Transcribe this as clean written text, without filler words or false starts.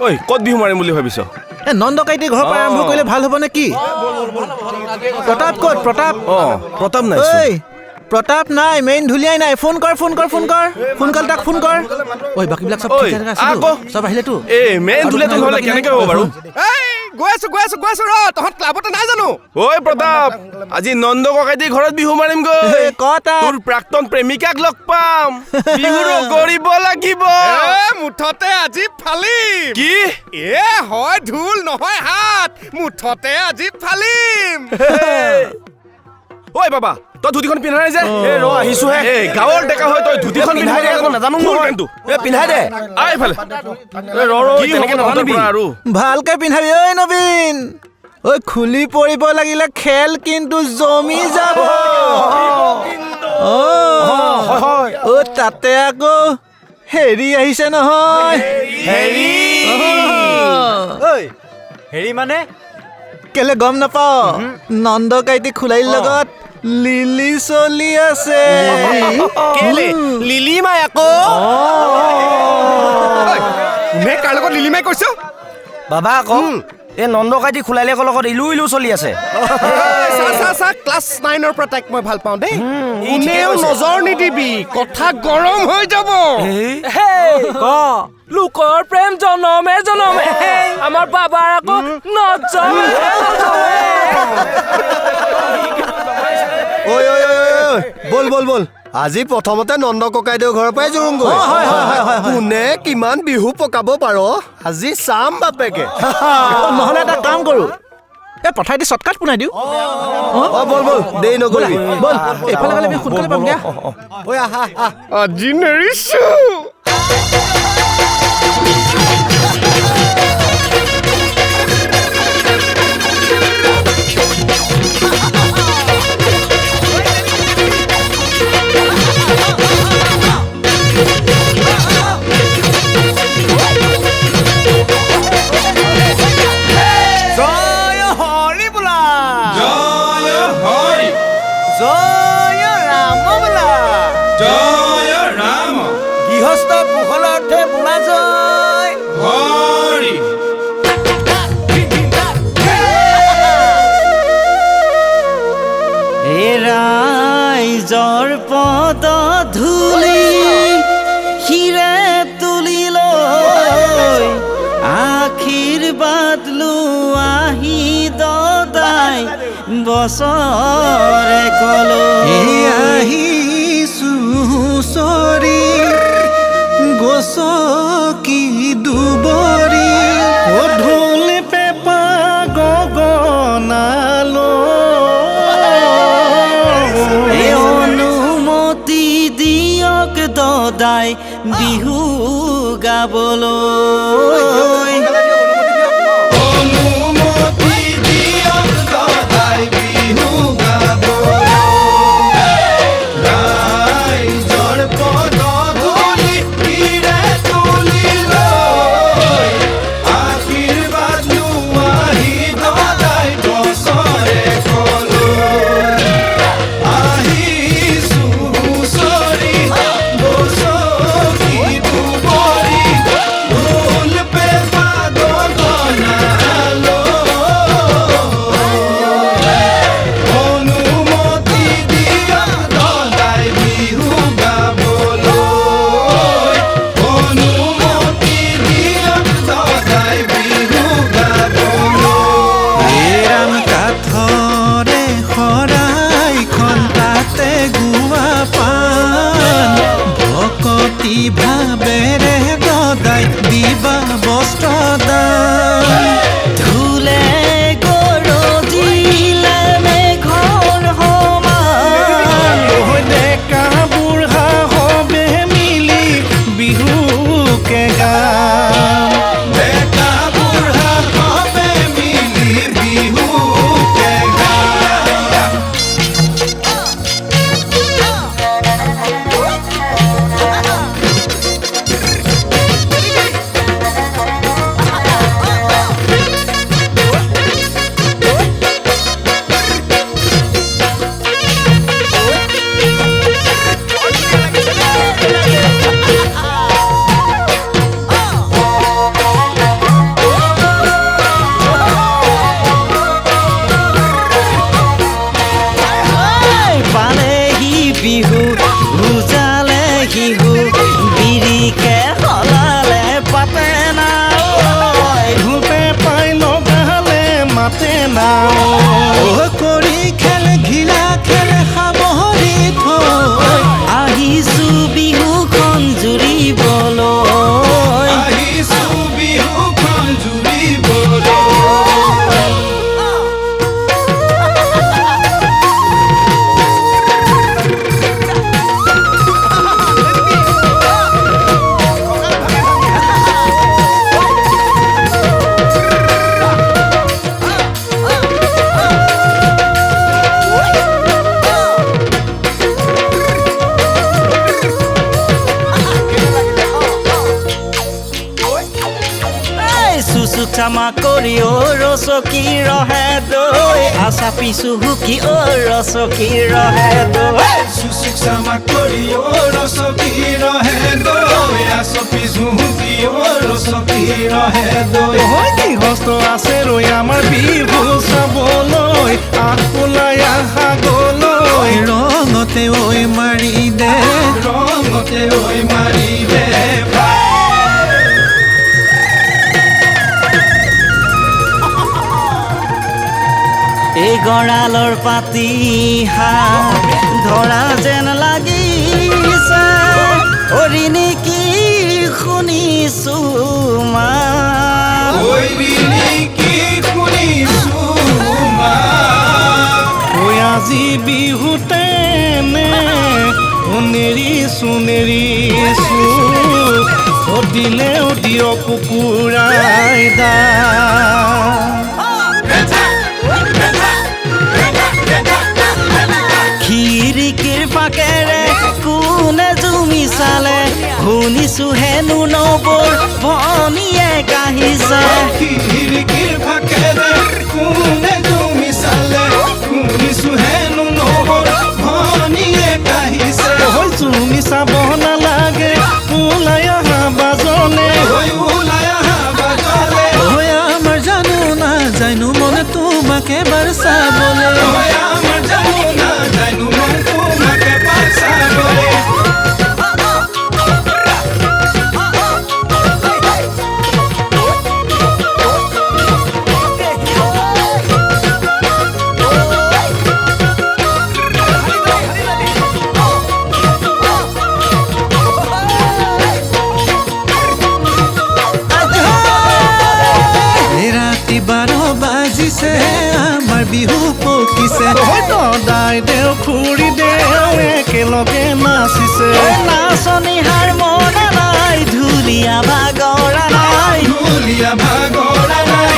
ঐ, ক'ত বিহু মাৰিম বুলি ভাবিছ? এ নন্দ কাইটিৰ ঘৰৰ পৰা আৰম্ভ কৰিলে ভাল হ'ব নেকি? প্ৰতাপ ক'ত? প্ৰতাপ? অ, প্ৰতাপ নাই। ঐ, প্ৰতাপ নাই, মেইন ঢুলীয়াই নাই। ফোন কৰ, ফোন কৰ, ফোন কৰ, সোনকালে তাক ফোন কৰ। ঐ, বাকীবিলাক চব ঐ, ঠিক থাকে আছে? আকৌ। চব আহিলেতো? এই মেইন ঢুলীয়াটো নহ'লে কেনেকে হ'ব বাৰু? এই, গৈ আছো, গৈ আছো, গৈ আছো। ৰ, তহঁত ক্লাবতে নাই জানো? ঐ প্ৰতাপ, আজি নন্দ ককাইটিৰ ঘৰত বিহু মাৰিমগৈ। এ, ক তাক। তোৰ প্ৰাক্তন প্ৰেমিকাক লগ পাম, বিহু কৰিব লাগিব। এ মুঠতে আজি ফালিম। কি? এ হয় ঢোল নহয় হাত, মুঠতে আজি ফালিম। ঐ বাবা, তই ধুতিখন পিন্ধা নাই যে? এ ৰ, আহিছোহে। এই গাঁৱৰ ডেকা হৈ তই ধুতিখন পিন্ধাই দে আকৌ, নাজানো নহয়। এ পিন্ধাই দে। আহ এইফালে। এ ৰ ৰ, কি তেনেকে হ'ব তহঁতৰ নাজানিবি পৰা আৰু। ভালকে পিন্ধাবি ঐ নবীন। ঐ, খুলি পৰিব লাগিলে খেল কিন্তু জমি যাব। অ। হয় হয়। অ, তাতে আকৌ হেৰি আহিছে নহয়। হেৰি? অ। ঐ, হেৰি মানে? কেলে গম নাপাও? নন্দ কাইটি খোলাইৰ লগত লিলি চলি আছে। কেলে লিলি মাই আকৌ? ঐ, কোনে কাৰ লগত লিলিমাই কৈছ? বাবা আকৌ, এই নন্দ কাইটি খোলাইলেকৰ লগত ইলু ইলু চলি আছে। চা চা চা, ক্লাছ 9ৰ পৰা তাইক মই ভাল পাওঁ দেই। ই ঠিকে কোনেও কৈছে। নজৰ নিদিবি, কথা গৰম হৈ যাব। ক, লোকৰ প্ৰেম জনমে জনমে, আমাৰ বাবাৰ আকৌ নজমে। ঐ ঐ ঐ ঐ, ব'ল ব'ল ব'ল, আজি প্ৰথমতে নন্দ ককাইদেউৰ ঘৰৰ পৰাই জোৰোংগৈ। কোনে কিমান বিহু পকাব পাৰ আজি চাম বাপেকে। নহ'লে এটা কাম কৰোঁ, এই পঠাই দি চটকাট পোনাই দিওঁ। অ, ব'ল ব'ল, দেৰি নকৰিবি। ব'ল, এইফালে গ'লে আমি সোনকালে পাম দিয়া। ঐ, আহা আহা। আজি নেৰিছো। জয় হৰি বোলা, জয় হৰি, জয় ৰাম বোলা, জয় ৰাম। গৃহস্থ কুশলাৰ্থে বোলা জয় হৰি। এ ৰাইজৰ পদ ধূলি শিৰে তুলি লৈ আশীৰ্বাদ আহি দদাই বছৰে কলো। আহিছো হুঁচৰি গছকি দুবৰি, ঢোল পেপা গগনালো। এ অনুমতি দিয়ক দদাই বিহু গাবলৈ। অনুমতি দিয়ক দাদাই বিহু গাবলৈ। ৰাইজৰ পদ ধূলি শিৰে তুলি লৈ আশীৰ্বাদ লোৱাহি দাদাই বছৰে কলৈ। আহিছো হুঁচৰি গছকি দুবৰি, ঢোল পেঁপা চামাকৰি অ ৰচকী ৰহে দৈ আচাপি চুহুকি অ ৰচকী ৰহে দৈ চুচুক চামাকৰি অ ৰচকী ৰহে দৈ আচাপি চুহুকি অ ৰচকী ৰহে দৈ গৃহস্থ আছে ৰৈ আমাৰ বিহু চাবলৈ আহ ওলাই আহা গলৈ ৰঙতে ঐ মাৰি দে ৰঙতে ঐ মাৰি দে। এই গঁৰালৰ পাতি হাঁহ ধৰা যেন লাগিছে হৰিণী কি শুনিছো মা আজি বিহুতে সোণেৰি সোণেৰিছো দিলেও দিয়ক কুকুৰাই দা। খিৰিকীৰ ফাকেৰে কোনে জুমি চালে শুনিছো হেনো নবৌৰ ভনীয়ে কাহিছে খিৰিকীৰ ফাকেৰে কোনে জুমি চালে শুনিছো হেনো নবৌৰ ভনীয়ে কাহিছে জুমি চাব নালাগে ওলাই আহা বাজলে ওলাই আহা বাজলে আমাৰ জানো নাজানো মন তোমাক এবাৰ চাবলে আমাৰ জানো নাজানো মন তোমাক এবাৰ চাবলে। আমাৰ বিহু পকিছে দাই দেও খুৰী দেও একেলগে নাচিছে নাচনী হাৰ মৰা নাই ঢুলীয়া ভাগৰা নাই ঢুলীয়া ভাগৰা নাই